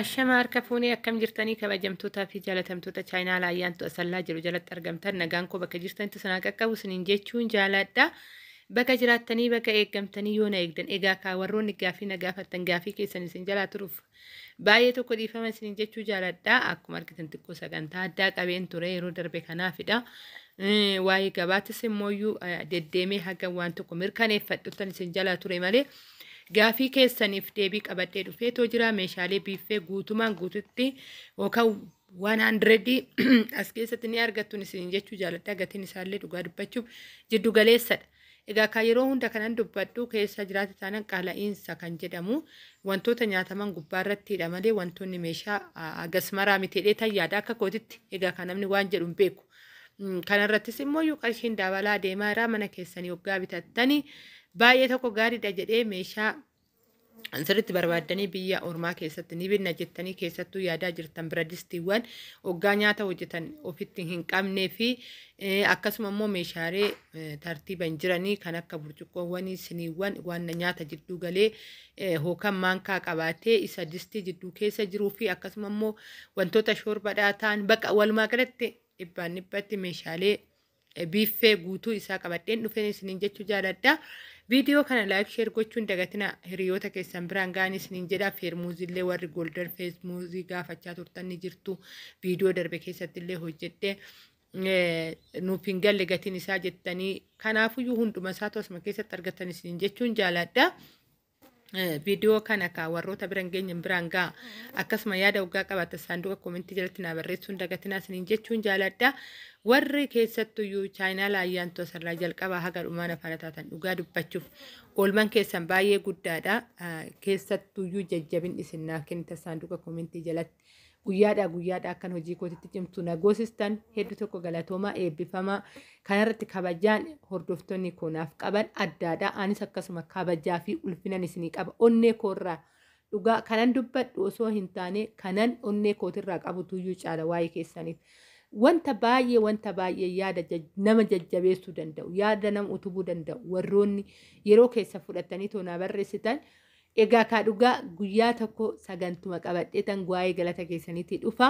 Ashama harka fuunee akkam jirtanii kabajamtootaa fi jaalatamtoota chaayinaa Ayyaantu Asallaa jiru jalatti argamtan, nagaan koo bakka jirtanitti sanaa qaqqabu isiniin jechuun jaaladha. Bakka jiraattanii bakka eeggamtanii yoo na eegdan, egaa kaa warroonni gaafii na gaafattan gaafii keessan isin jalaa turuuf baay'ee tokko dhiifama isiniin jechuu jaaladha. Akkuma argitan xiqqoo sagantaa addaa qabeen ture yeroo darbe kanaafidha. Waa'ee gabaattis immoo deddeemee haga waan tokko mirkaneeffadhuttan isin jalaa ture malee gaafii keessaniif deebii qabadhee dhufeetoo jira. Meeshaalee biiffee guutumaan guututti yookaan 100 as keessatti ni argattu isin jechuu jaaladha. Gatiin isaallee dhugaa dubbachuuf jiddu galeessadha. Egaa kan yeroo hunda kanan dubbadhu keessa jiraate taanaan qaala'iinsa kan jedhamu wantoota nyaataman gubbaarrattidha malee wantoonni meeshaa hagas maraa miti jedhee tan yaada akka kootitti. Egaa kan namni waan jedhu hin beeku. Kanarrattis immoo qarshiin dabalaa deemaa jira. Mana keessanii hoggaa bitattanii baay'ee tokko gaariidha jedhee meeshaa sirriitti barbaaddanii biyya ormaa keessatti ni binna jettanii keessattuu yaadaa jirtan, biradistiiwwan hoggaa nyaata hojjetan ofitti hin qabnee fi akkasuma immoo meeshaalee tartiiban jiranii kan akka burcuqqoowwanii, siniiwwan, waan nyaata jidduu galee hookan maankaa qabaatee isa distii jidduu keessa jiruu fi akkasuma immoo wantoota shorbadhaa ta'an, bakka walumaa galatti dhibbaan dhibbatti meeshaalee biiffee guutuu isaa qabadheen dhufeen isiniin jechuu jaaladha. Viidiyoo kana like, share gochuun dagatina, hiriyoota keessan biraan ga'an isiniin jedha. Feermuuzillee warri golden feermuuzii gaafachaa turtan ni jirtu. Viidiyoo darbe keessatti illee hojjedhe. Nuuf hin galle gatiin isaa jettanii, kanaafuyyuu hunduma isaatu asuma keessatti argatan isiniin jechuun jaaladha. Viidiyoo kana ka warroota biran geenye biraan ga'a. Akkasuma yaada hoggaa qabaatan saanduqa koomentii jalatti naa barreessuun dagatinaa isiniin jechuun jaaladha. Warri keessattuyyuu chaayinaala Ayyaantu Asallaa jalqabaa haga dhumaan afaan taatan, dhugaa dubbachuuf oolman keessan baay'ee guddaadha. Keessattuyyuu jajjabin isin naa kennita saanduqa koomentii jalatti. Guyyaadhaa guyyaadhaa akkan hojii kootitti cimtu na goosistan, hedduu tokko galatoomaa, eebbifamaa. Kanarratti kabajaan hordoftoonni koo naaf qaban addaadha. Anis akkasuma kabajaa fi ulfinan isinii qaba. Onnee koorraa dhugaa kanan dubbadhu osoo hin taane kanan onnee kootirraa qabutuyyuu caala waa'ee keessaniif. Wanta baay'ee yaada nama jajjabeessuu danda'u, yaada nama utubuu danda'u warroonni yeroo keessa fudhatanii toonaa barreessitan. Egaa kaa dhugaa guyyaa tokko sagantuma qabadheetan waa'ee galata keessaniitii dhufa.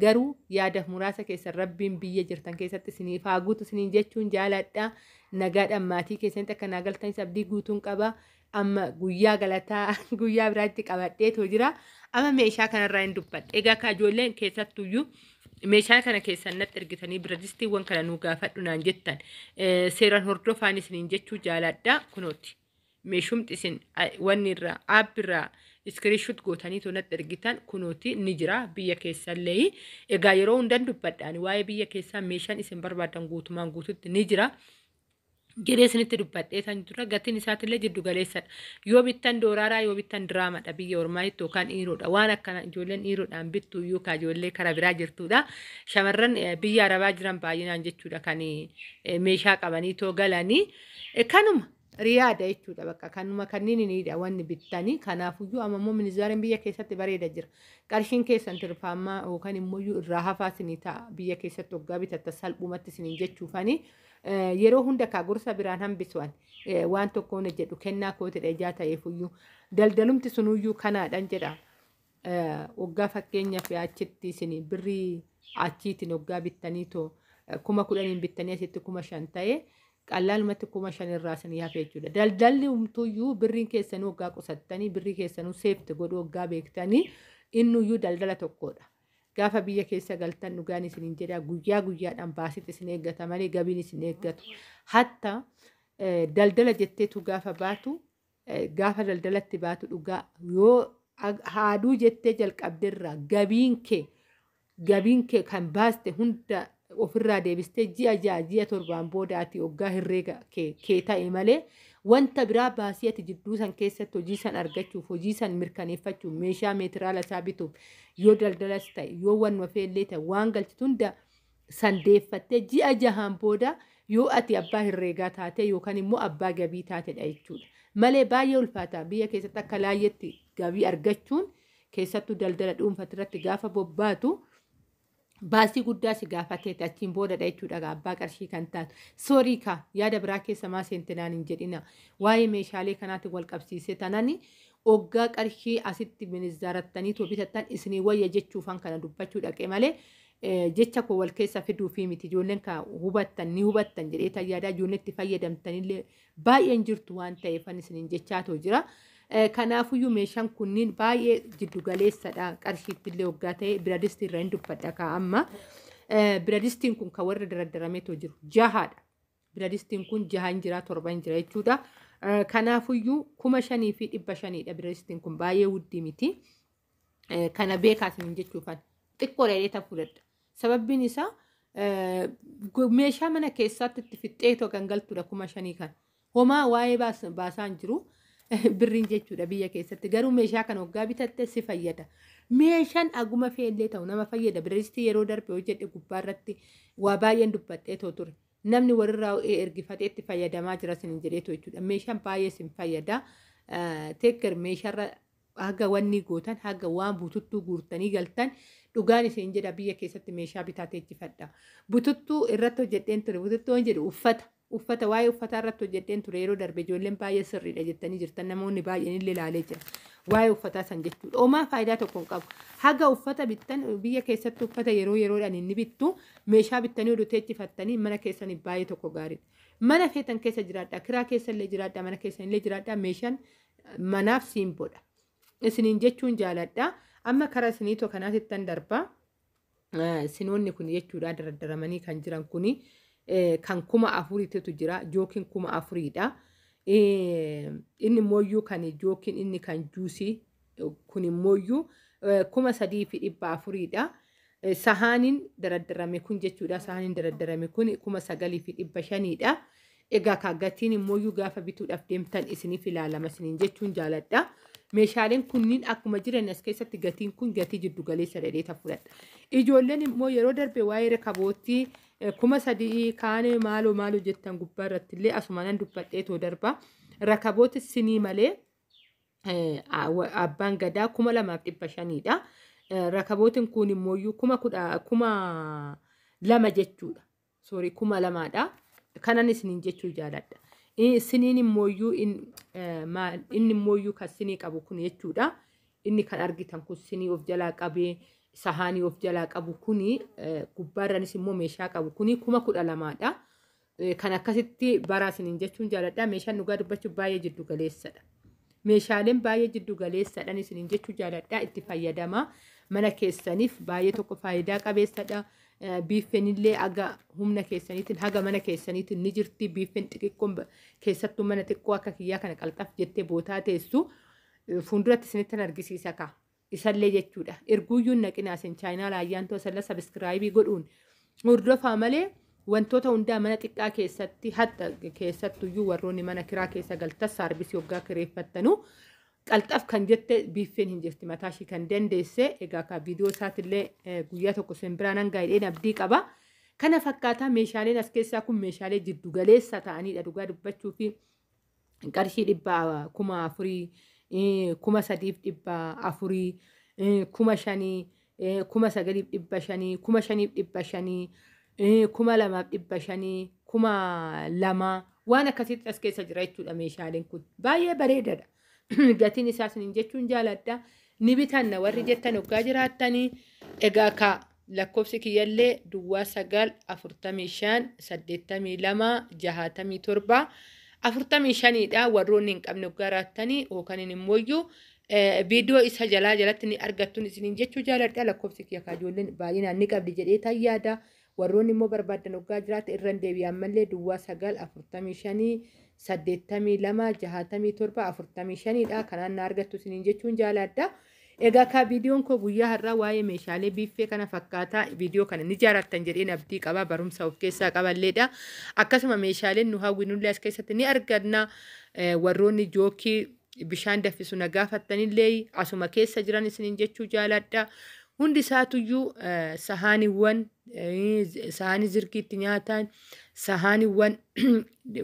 Garuu yaada muraasa keessan Rabbiin biyya jirtan keessatti isiniif haa guutu isiniin jechuun jaaladha. Nagaadhaan maatii keessanitti akka naa galtanis abdii guutuun qaba. Amma guyyaa galataa guyyaa biraatti qabadheetoo jira. Amma meeshaa kanarraa hin dubbadha. Egaa kaa ijoolleen keessattuyyuu meeshaa kana keessan natti ergitanii biradistiiwwan kana nuu gaafadhu naan jettan, seeraan hordofaan isiniin jechuu jaaladha kunooti. Meeshumti isin wanni irraa aappirraa screenshot gootanii natti ergitan kunooti ni jira biyya keessallee. Egaa yeroo hundan dubbadhaan waa'ee biyya keessaa meeshaan isin barbaadan guutumaan guututti ni jira. Jedhee isinitti dubbadhee kan jira, gatiin isaatillee jiddu galeessadha. Yoo bittan dooraaraa, yoo bittan diraamadha biyya ormaatti yookaan dhiiroodha. Waan akkana ijoolleen dhiiroodhaan bittu iyyuu ka ijoollee karaa biraa jirtudha. Shamarran biyya arabaa jiran baay'inaan jechuudha kan meeshaa qabanii too galanii. Kanuma riyaada jechuudha, bakka kanuma kanneen niidha wanni bittanii. Kanaafuyyuu amma immoo minizaariin biyya keessatti bareeda jira. Qarshiin keessan tirfaammaa yookaan immoo irraa hafaa isinii ta'a biyya keessatti waggaa bitatta salphumatti isiniin jechuufanii. Yeroo hunda kaa gorsa biraan hambisuwan waan tokkoon jedhu kennaa kootidha ijaa ta'eefuyyuu daldalumti sunuyyuu kanaadhan jedha. Waggaa fakkeenyaaf achitti isin birrii achiitiin waggaa bittanii too 10,000n bittanii asitti 5,000 ta'e, qallaalumatti 5,000 irraa isinii hafe jechuudha. Daldalli humtuyyuu birriin keessanuu waggaa qusattanii birrii keessanuu save godhuu waggaa beektanii innuyyuu daldala tokkodha. Gaafa biyya keessa galtan dhugaan isiniin jedha, guyyaa guyyaadhaan baasitti isin eeggata malee gabiin isin eeggatu. Hatta daldala jetteetu gaafa baatu, gaafa daldalatti baatu, dhugaa yoo haaduu jettee jalqabderraa gabiin kee kan baaste hunda ofirraa deebistee ji'a 6, ji'a 7n booda ati hoggaa herreega kee ta'e malee wanta biraa baasii ati jidduu san keessatti hojii san argachuuf, hojii san mirkaneeffachuuf, meeshaa meetiraala isaa bituuf, yoo daldalas ta'e, yoo wanuma feellee ta'e, waan galchitu hunda sandeeffattee ji'a 6n booda yoo ati abbaa herreegaa taate yookaan immoo abbaa gabii taatedha jechuudha. Malee baay'ee ulfaata biyya keessatti akka laayyetti gabii argachuun, keessattuu daldala dhuunfaa irratti gaafa bobbaatu baasii guddaa si gaafateeti achiin boodadha jechuudha abbaa qarshii kan taatu. Sorry kaa, yaada biraa keessa maa seentinaan hin jedhina. Waa'ee meeshaalee kanaatiin wal qabsiisee tanani Hoggaa qarshii asitti minizzaarattanii too bitattan isinii wayya jechuufan kana dubbachuu dhaqe malee jecha koo wal keessa fiduu fi miti. Ijoolleen ka hubattan ni hubattan jedhee tayyaadaa, ijoolleen itti fayyadamtanillee baay'een jirtu waan ta'eefan isiniin jechaatoo jira. Kanaafuyyuu meeshaan kunniin baay'ee jiddu galeessadha. Qarshiittillee hoggaa ta'e biradistii irra hin dubbadha kaa amma. Biradistiin kun kan warra daraddarameetoo jiru jahaadha. Biradistiin kun jaha hin jira, 7 hin jira jechuudha. Kanaafuyyuu 5,500dha biradistiin kun, baay'ee wuddii miti. Kana beekaa isiniin jechuufan xiqqoo dheereeta fudhadha. Sababbiin isaa meeshaa mana keessaatti itti fixxeetoo kan galtudha 5,000 kan. Homaa waa'ee baasaan jiru birriin jechuudha biyya keessatti. Garuu meeshaa kana hoggaa bitatte si fayyada. Meeshaan aguma feellee ta'u nama fayyada. Biradistii yeroo darbe hojjedhe gubbaarratti waa baay'een dubbadheetoo ture. Namni walirraa ergifatee itti fayyadamaa jira isin jedheetu jechuudha. Meeshaan baay'ee isin fayyada. Teekker meeshaarra haga wanni gootan, haga waan bututtuu guurtanii galtan, dhugaan isin jedha, biyya keessatti meeshaa bitaa teechifadha. Bututtuu irratti hojjedheen ture. Bututtuu waan jedhu uffata. Uffata, waa'ee uffataa irratti hojjedheen ture yeroo darbe. Ijoolleen baay'ee sirriidha jettanii jirtan, namoonni baay'een illee ilaalee jira. Waa'ee uffataa san jechuudha. Homaa faayidaa tokko hin qabu. Haga uffata bittan biyya keessatti uffata yeroo yeroodhaan inni bittu, meeshaa bittanii oduu teechifattanii mana keessanii baay'ee tokko gaariidha. Mana feetan keessa jiraadha. Kiraa keessa illee jiraadha. Mana keessa illee jiraadha. Meeshaan manaaf siimboodha. Isiniin jechuun jaaladha. Amma karaa isiniitoo kanaatittan darbaa. Sinoonni kun jechuudha daraddaramanii kan jiran kuni kan 4,000tu jira. Jookiin 4,000dha. Inni mooyyuu kan jookiin inni kan juusii kun immooyyuu 3,400dha. Sahaaniin daraddarame kun jechuudha. Sahaaniin daraddarame kun 9,500dha. Egaa kaaggatiin immooyyuu gaafa bituudhaaf deemtan isiniif ilaalama isiniin jechuun jaaladha. Meeshaaleen kunniin akkuma jiran as keessatti gatiin kun gatii jiddu galeessa dhedheeta fudhadha. Ijoolleen immoo yeroo darbe waa'ee rakabootii 3,000 kaanee maaloo maaloo jettan gubbaa irratti illee asumaan dubbadheetoo darba. Rakabooti sinii malee abbaan gadaa 2,500dha. Rakabootiin kun immooyyuu 10,000, 2,000 jechuudha. Soorii, 2,000dha. Kanan isiniin jechuu jaaladha. Siniin immooyyuu inni immooyyuu kan sinii qabu kun jechuudha. Inni kan argitan kun sinii of jalaa qabee sahaanii of jalaa qabu kuni, gubbaarranis immoo meeshaa qabu kuni 12,000dha. Kan akkasitti baraa isiniin jechuun jaaladha. Meeshaan dhugaa dubbachuuf baay'ee jiddu galeessadha. Meeshaaleen baay'ee jiddu galeessadhaan isiniin jechuu jaaladha. Itti fayyadama. Mana keessaniif baay'ee tokko faayidaa qabeessadha. Biiffeen illee haga humna keessaniitiin haga mana keessaniitiin ni jirti. Biiffeen xixiqqoon keessattuu mana xiqqoo akka kiyyaa kana qalxaf jettee bootaa teessu fuulduratti isinitti argisiisa kaa. Isallee jechuudha. Erguuyyuun naqinaa isin chaayinaa laayyaantoo isalla subscribe godhuun hordofaa malee wantoota hundaa mana xiqqaa keessatti, hatta keessattuyyuu warroonni mana kiraa keessa galtas saarbisii hoggaa kireeffattanuu qalxaf kan jette biiffeen hin jirti mataa ishii kan dandeesse. Egaa ka viidiyoo isaatillee guyyaa tokko isin biraan hanga hidheen abdii qaba. Kana fakkaataa meeshaaleen as keessaa kun meeshaalee jiddu galeessa ta'anidha dhugaa dubbachuu fi qarshii 4,000, 3,400, 5,000, 9,500, 5,500, 2,500, 2,000 waan akkasitti as keessa jira jechuudha. Meeshaaleen kun baay'ee bareedaadha. Gatiin isaa isiniin jechuun jaaladha. Ni bitanna warri jettan hoggaa jiraattanii egaa ka lakkoofsi kiyyallee 0945826745dha. Warroonni hin qabne hoggaa jiraattanii yookaan immooyyuu viidiyoo isa jalaa jalatti ni argattuun isiniin jechuu jaaladha. Lakkoofsi kiyya ijoolleen baay'inaan ni qabdi jedhee tayyaada. Warroonni immoo barbaadan hoggaa jiraate irra hin deebi'an malee 0945826745dha. Kanaan na argattu isiniin jechuun jaaladha. Egaa kaa viidiyoon koo guyyaa har'aa waa'ee meeshaalee biiffee kana fakkaataa. Viidiyoo kana ni jaalattan jedheen abdii qaba, barumsa of keessaa qaballeedha. Akkasuma meeshaaleen nu hawwinullee as keessatti ni arganna. Warroonni jookii bishaan danfisu na gaafattanillee asuma keessa jiran isiniin jechuu jaaladha. Hundi isaatuyyuu sahaaniiwwan, sahaanii zirkiitti nyaatan, sahaaniiwwan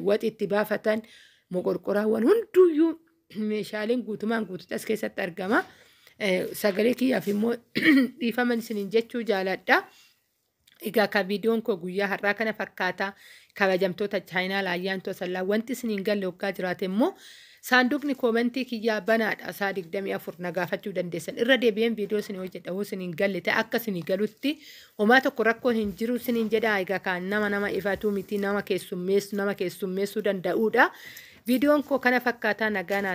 waxi itti baafatan, moqorqoraawwan hunduyyuu meeshaaleen guutumaan guututti as keessatti argama. Sagalee kiyyaaf immoo dhiifaman isiniin jechuu jaaladha. Egaa ka viidiyoon koo guyyaa har'aa kana fakkaata. Kabajamtoota chaayinaa laayyaantoo sallaa, wanti isiniin galle hoggaa jiraate immoo Saanduqni koomentii kiyyaa banaadha. Isaa 24 na gaafachuu dandeessan. Irra deebi'een viidiyoo isin hojjedha hoo isin hin galle ta'e akka isin galutti homaa tokko rakkoon hin jiru isiniin jedha. Egaa kan nama ifatu miti, nama keessummeessu, nama keessummeessuu danda'uudha. Viidiyoon koo kana fakkaataa, nagaa naa.